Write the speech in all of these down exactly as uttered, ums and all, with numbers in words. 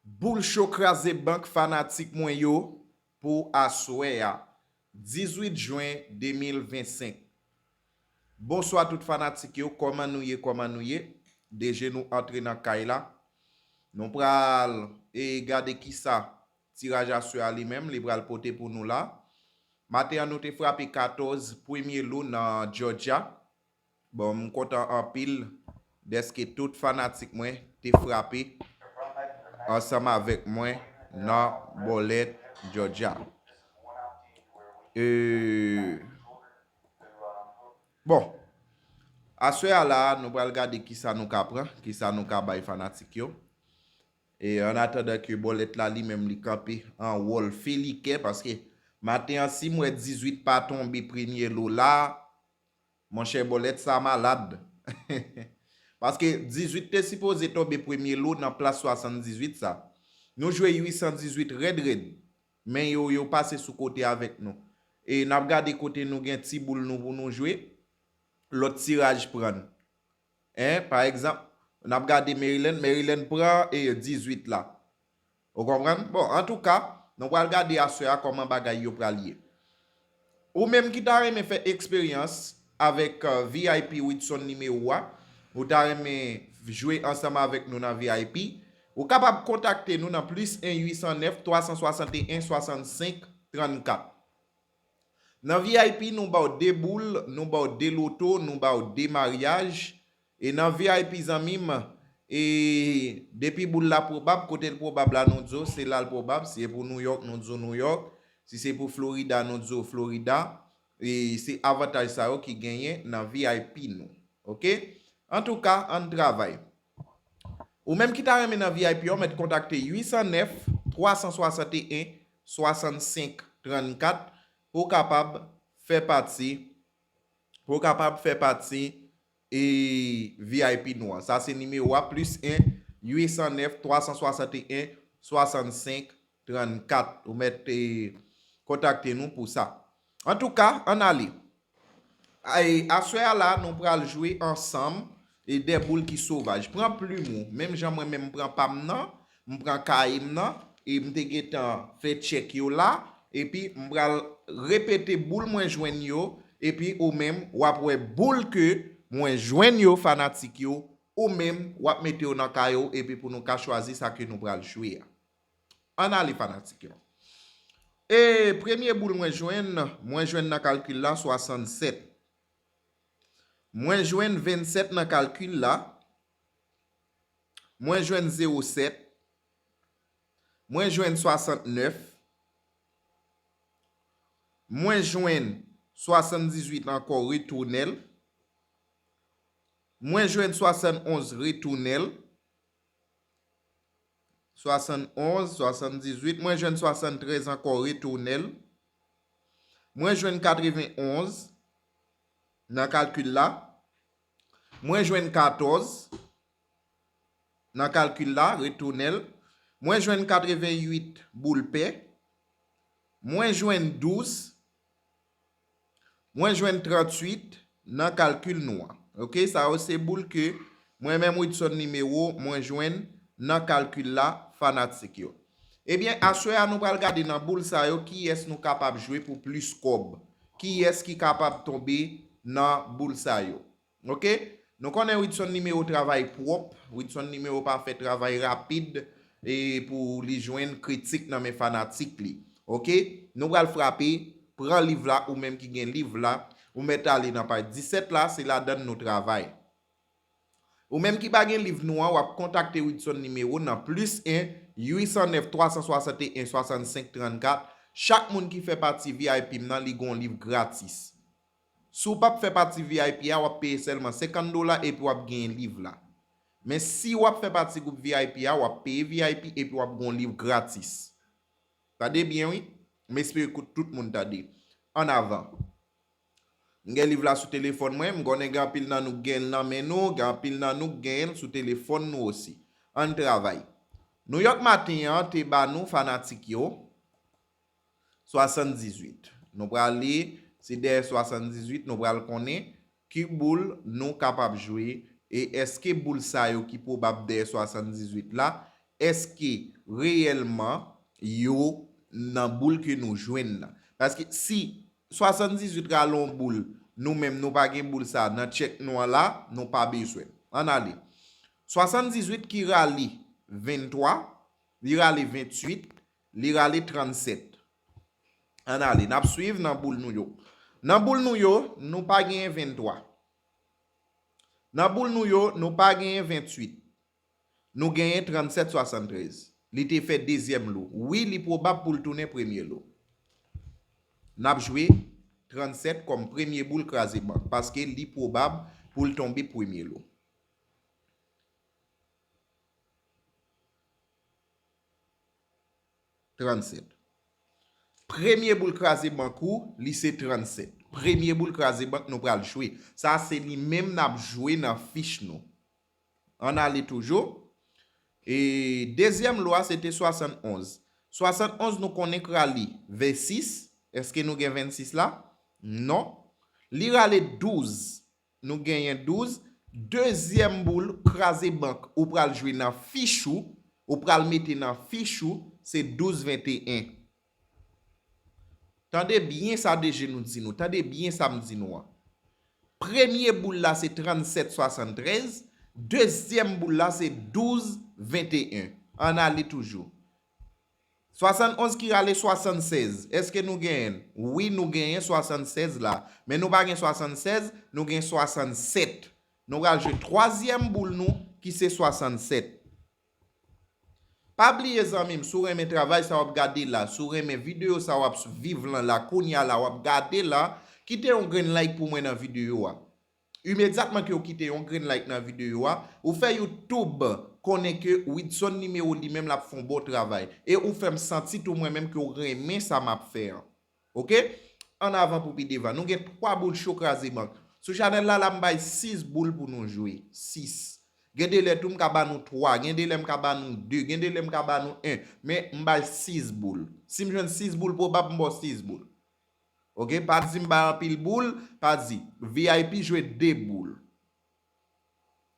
Boul cho kraze bank fanatik mwen yo pou aswè a, dizuit jen de mil vennsenk. Bonswa tout fanatik yo, kòman nou ye, kòman nou ye? Deje nou antre nan kay la. Nou pral e gade kisa tiraj aswè a li menm, li pral pote pou nou la. Maten an nou te frape katòz premye lo nan Georgia. Bon, m kontan anpil dèske tout fanatik mwen te frape ansanm avèk mwen nan bòlèt Georgia. E, bon, aswè a la, nou pral gade kisa nou ka pran, kisa nou ka bay fanatik yo. E an atandan ke bòlèt la li menm li kanpe an wòl felikè, paske maten an si m wè dizuit pa tonbe premye lo la, monchè bòlèt sa malad. Paske dizuit te sipoze tonbe premye lo nan plas swasanndizuit sa. Nou jwe uitsandizuit rèd rèd, men yo, yo pase sou kote avèk nou. E n ap gade kote nou gen ti boul nou pou nou jwe, lòt tiraj pran n. En, pa egzanp, n ap gade Maryland, Maryland pran e dizuit la. Ou konprann? Bon, antouka, nou pral gade aswè a kòman bagay yo pral ye. Ou menm ki ta renmen fè eksperyans avèk V I P Widson nimewo a, ou ta renmen jwe ansanm avèk nou nan V I P, ou kapab kontakte nou nan plis en uitsannèf twa san swasanteyen swasannsenk trannkat. Nan V I P, nou ba w de boul, nou ba w de loto, nou ba w de maryaj. E nan V I P, zanmi m, e depi boul la pwobab, kote l pwobab la, nou di w se la l pwobab. Si se pou New York, nou di w New York. Si se pou Florida, nou di w Florida. E se avantaj sa yo ki genyen nan V I P nou. Oke? Antouka, ann travay. Ou menm ki ta renmen nan V I P a, ou mèt kontakte uitsannèf twa san swasanteyen swasannsenk trannkat pou w kapab fè pati, pou w kapab fè pati e V I P nou an. Sa se nimewo a, plis en uitsannèf twa san swasanteyen swasannsenk trannkat. Ou mèt e, kontakte nou pou sa. Antouka, ann ale. Ay, aswè a la, nou pral jwe ansanm e de boul ki sovaj. Pran plim ou, menm jan mwen menm m pran pa m nan, m pran kaye m nan, e m te gentan fè tchèk yo la, epi m pral repete boul mwen jwenn yo, epi ou menm, w ap wè boul ke mwen jwenn yo, fanatik yo, ou menm, w ap mete yo nan kaye w, epi pou nou ka chwazi sa ke nou pral jwe a. Ann ale fanatik yo. E premye boul mwen jwenn, mwen jwenn nan kalkil la swasannsèt. Mwen jwenn vennsèt nan kalkil la. Mwen jwenn zewo sèt. Mwen jwenn swasantnèf. Mwen jwenn swasanndizuit ankò, retounen l. Mwen jwenn swasannonz, retounen l. Swasannonz, swasanndizuit. Mwen jwenn swasanntrèz ankò, retounen l. Mwen jwenn katrevenonz nan kalkil la. Mwen jwenn katòz nan kalkil la, retounen l. Mwen jwenn katrevenuit boul pè. Mwen jwenn douz. Mwen jwenn tranntuit nan kalkil nou an. Oke, sa yo se boul ke mwen menm Widson Nimewo, mwen jwenn nan kalkil la, fanatik yo. Ebyen, aswè a nou pral gade nan boul sa yo kiyès nou kapab jwe pou plis kòb. Kiyès ki kapab tonbe nan boul sa yo. Oke? Nou konnen Widson Nimewo travay pwòp, Widson Nimewo pa fè travay rapid e pou li jwenn kritik nan men fanatik li. Oke? Nou pral frape, pran liv la, ou menm ki gen liv la, ou mèt ale nan paj disèt la, se ladan l nou travay. Ou menm ki pa gen liv nou an, w ap kontakte Widson Nimewo nan plis en uitsannèf twa san swasanteyen swasannsenk trannkat. Chak moun ki fè pati V I P m nan, li gen yon liv gratis. Si w p ap fè pati V I P a, w ap peye sèlman senkant dola epi w ap genyen liv la. Men si w ap fè pati gwoup V I P a, w ap peye V I P epi w ap gen yon liv gratis. Tande byen, wi. M espere ke tout moun tande. Ann avan. M gen liv la sou telefòn mwen, m konnen gen anpil nan nou k gen l nan men nou, gen anpil nan nou k genyen l sou telefòn nou osi. Ann travay. Nouyòk maten an te ba nou fanatik yo swasanndizuit. Nou pral li, se dèyè swasanndizuit, nou pral konnen ki boul nou kapab jwe e èske boul sa yo ki pwobab dèyè swasanndizuit la, èske reyèlman yo nan boul ke nou jwenn nan. Paske si swasanndizuit rale yon boul, nou menm nou pa gen boul sa nan tchèk nou an la, nou pa bezwen. Ann ale. Swasanndizuit ki rale venntwa, li rale ventuit, li rale trannsèt. Ann ale, n ap swiv nan boul nou yo. Nan boul nou yo, nou pa genyen venntwa. Nan boul nou yo, nou pa genyen ventuit. Nou genyen trannsèt swasanntrèz. Li te fè dezyèm lo. Wi, li pwobab pou l tounen premye lo. N ap jwe trannsèt kòm premye boul kraze bank, paske li pwobab pou l tonbe premye lo. Trannsèt. Premye boul kraze bank ou, li se trannsèt. Premye boul kraze bank nou pral jwe. Sa se li menm n ap jwe nan fich nou. Ann ale toujou. E dezyèm lo a, se te swasannonz. Swasannonz nou konnen k rale vennsis. Èske nou gen vennsis la? Non. Li rale douz. Nou genyen douz. Dezyèm boul kraze bank ou pral jwe nan fich ou, ou pral mete nan fich ou, se douz venteyen. Tande byen sa D G nou di nou, tande byen sa m di nou an. Premye boul la se trannsèt swasanntrèz, dezyèm boul la se douz venteyen. Ann ale toujou. Swasannonz ki rale swasannsèz. Èske nou genyen l? Wi, nou genyen swasannsèz la. Men nou pa gen swasannsèz, nou gen swasannsèt. Nou pral jwe twazyèm boul nou ki se swasannsèt. Pa bliye zanmi m, si w renmen travay sa w ap gade la, si w renmen videyo sa w ap viv lan la, kounye a la w ap gade la, kite yon grenn like pou mwen nan videyo a. Imedyatman ke w kite yon grenn like nan videyo a, ou fè YouTube konnen ke Widson Nimewo li menm l ap fè yon bon travay. E ou fè m santi tou mwen menm ke w renmen sa m ap fè an. Oke? Ann avan pou pi devan. Nou gen twa boul cho kraze bank. Sou chanèl la, la m bay sis boul pou nou jwe. Sis. Gen de lè tou m ka ba nou twa, gen de lè m ka ba nou de, gen de lè m ka ba nou en. Men m bay sis boul. Si m jwenn sis boul pwobab, m ba w sis boul. Oke, pa di m bay anpil boul, pa di. V I P jwe de boul.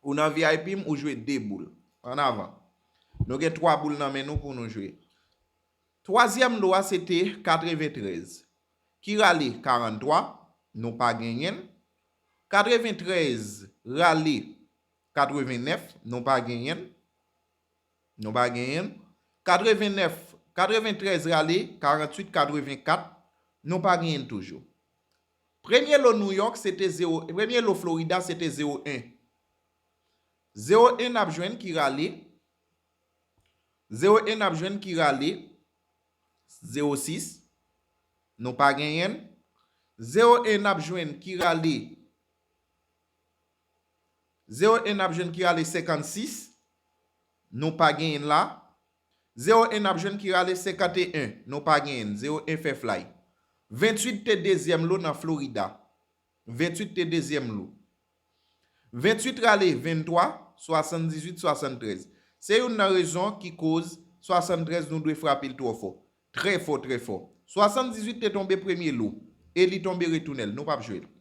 Ou nan V I P m, ou jwe de boul. Ann avan. Nou gen twa boul nan men nou pou nou jwe. Twazyèm lo a se te katreventrèz. Ki rale karanntwa, nou pa genyen l. Katreventrèz rale katrevennèf, nou pa genyen l. Nou pa genyen l. Katrevennèf, katreventrèz rale karanntuit, katrevenkat, nou pa genyen l toujou. Premye lo Nouyòk se te zewo, premye lo Florida se te zewo en. Zewo en n ap jwenn ki rale, zewo en n ap jwenn ki rale zewo sis, nou pa genyen l. Zewo en n ap jwenn ki rale Zewo en n ap jwenn ki rale senkannsis, nou pa genyen l la. Zewo en n ap jwenn ki rale senkanteyen, nou pa genyen l. Zewo en fè flay. Venntuit te dezyèm lo nan Florida. Venntuit te dezyèm lo. Venntuit rale venntwa, swasanndizuit, swasanntrèz. Se youn nan rezon ki koz swasanntrèz nou dwe frape l twò fò. Trè fò, trè fò. Swasanndizuit te tonbe premye lo, e li tonbe retounen l. Nou p ap jwe l.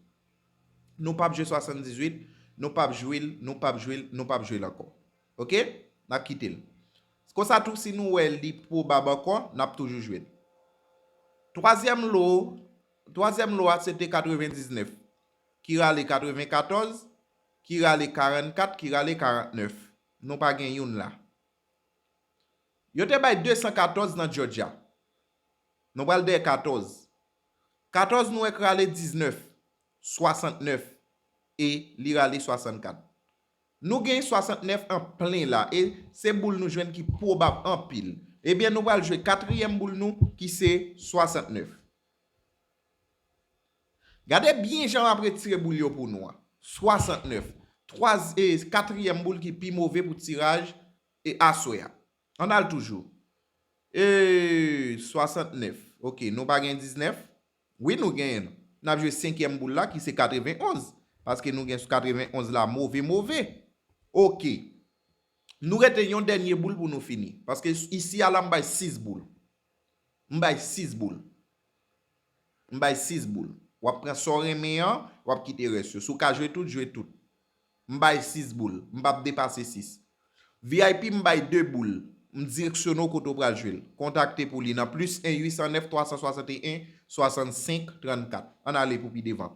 Nou p ap jwe swasanndizuit, nou p ap jwe l, nou p ap jwe l, nou p ap jwe l ankò. Oke? N ap kite l. Konsa tou, si nou wè li pwobab ankò, n ap toujou jwe l. Twazyèm lo, twazyèm lo a, se te katrevendiznèf, ki rale katrevenkatòz, ki rale karannkat, ki rale karantnèf. Nou pa gen youn la. Yo te bay desankatòz nan Georgia. Nou pral dèyè katòz. Katòz nou wè k rale diznèf, swasantnèf, e li rale swasannkat. Nou gen swasantnèf an plen la, e se boul nou jwenn ki pwobab anpil. Ebyen, nou pral jwe katriyèm boul nou, ki se swasantnèf. Gade byen jan m ap retire boul yo pou nou an. Swasantnèf. Twa, e, katriyèm boul ki pi move pou tiraj, e, aswè a. Ann al toujou. E, swasantnèf. Oke, nou pa gen diznèf? Wi, nou genyen l. N ap jwe senkyèm boul la, ki se katrevenonz. Paske nou gen katrevenonz la, move, move. Oke. Nou rete yon dènye boul pou nou fini. Paske isi a la, m bay sis boul. M bay sis boul. M bay sis boul. W ap pran sa w renmen an, w ap kite rès yo. Si w ka jwe tout, jwe tout. M bay sis boul. M p ap depase sis. V I P, m bay de boul. m direksyone w kote w pral jwe l. Kontakte pou li nan plis en uit san nèf twa san swasanteyen swasannsenk trannkat. Ann ale pou pi devan.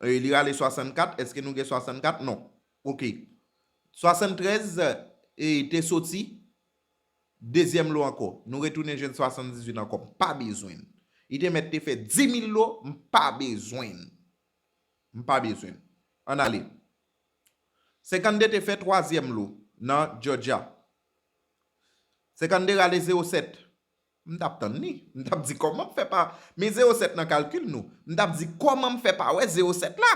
E, li rale swasannkat. Èske nou gen swasannkat? Non. Oke. Swasanntrèz, e, te soti. Dezyèm lo ankò. Nou retounen jwenn swasanndizuit ankò. M pa bezwen l. Li te mèt te fè dimil lo, m pa bezwen l. M pa bezwen l. Ann ale. Senkannde te fè twazyèm lo nan Georgia. Senkannde rale zewo sèt. M t ap tann li. M t ap di kòman m fè pa. Men zewo sèt nan kalkil nou. M t ap di kòman m fè pa wè zewo sèt la.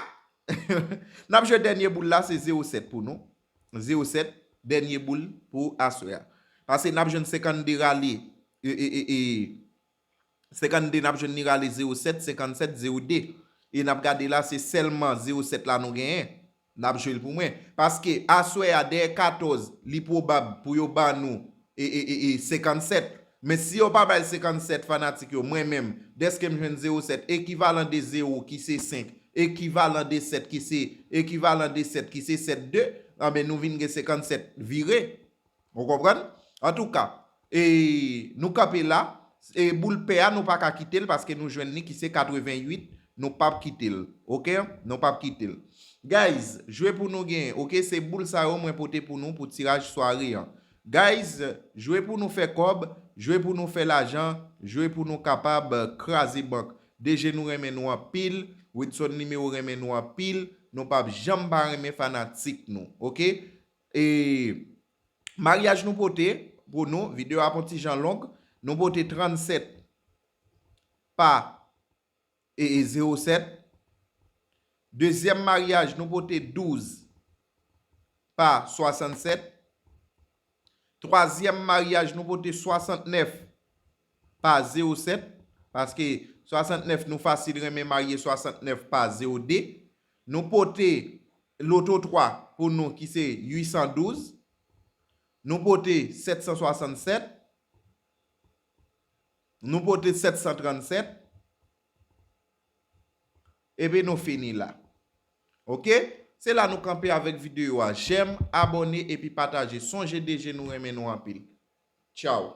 N ap jwe dènye boul la, se zewo sèt pou nou. Zewo sèt, dènye boul pou aswè a. Paske n ap jwenn senkannde rale, e, e, e, e, senkannde, n ap jwenn li rale zewo sèt, senkannsèt, zewo de. E n ap gade la, se sèlman zewo sèt la nou genyen. N ap jwe l pou mwen. Paske aswè a, dèyè katòz, li pwobab pou yo ba nou e, e, e, e, senkannsèt. Men si yo pa bay senkannsèt, fanatik yo, mwen menm, dèske m jwenn zewo sèt, ekivalan de zewo ki se senk, ekivalan de sèt ki se, ekivalan de sèt ki se sèt de, anben nou vin gen senkannsèt vire. Ou konprann? Antouka, e, nou kanpe la, e, boul pè a, nou pa ka kite l paske nou jwenn li ki se katreventuit, nou p ap kite l, oke? Nou p ap kite l. Guys, jwe pou nou genyen, oke? Se boul sa yo mwen pote pou nou pou tiraj sware an. Guys, jwe pou nou fè kòb, jwe pou nou fè lajan, jwe pou nou kapab, eh, kraze bank. D G nou renmen nou anpil, Widson Nimewo renmen nou anpil, nou p ap janm pa renmen fanatik nou, oke? E maryaj nou pote pou nou, videyo a ap yon ti jan long, nou pote trannsèt pa e, e zewo sèt. Dezyèm maryaj, nou pote douz pa swasannsèt. Twazyèm maryaj, nou pote swasantnèf pa zewo sèt. Paske swasantnèf, nou fasil renmen marye swasantnèf pa zewo de. Nou pote loto twa pou nou ki se uit san douz. Nou pote sèt san swasannsèt. Nou pote sèt san trannsèt. Epi nou fini la. Oke? Se la nou kanpe avèk videyo a. Jèm, abòne epi pataje. Sonje D G nou renmen nou anpil. Tchaw.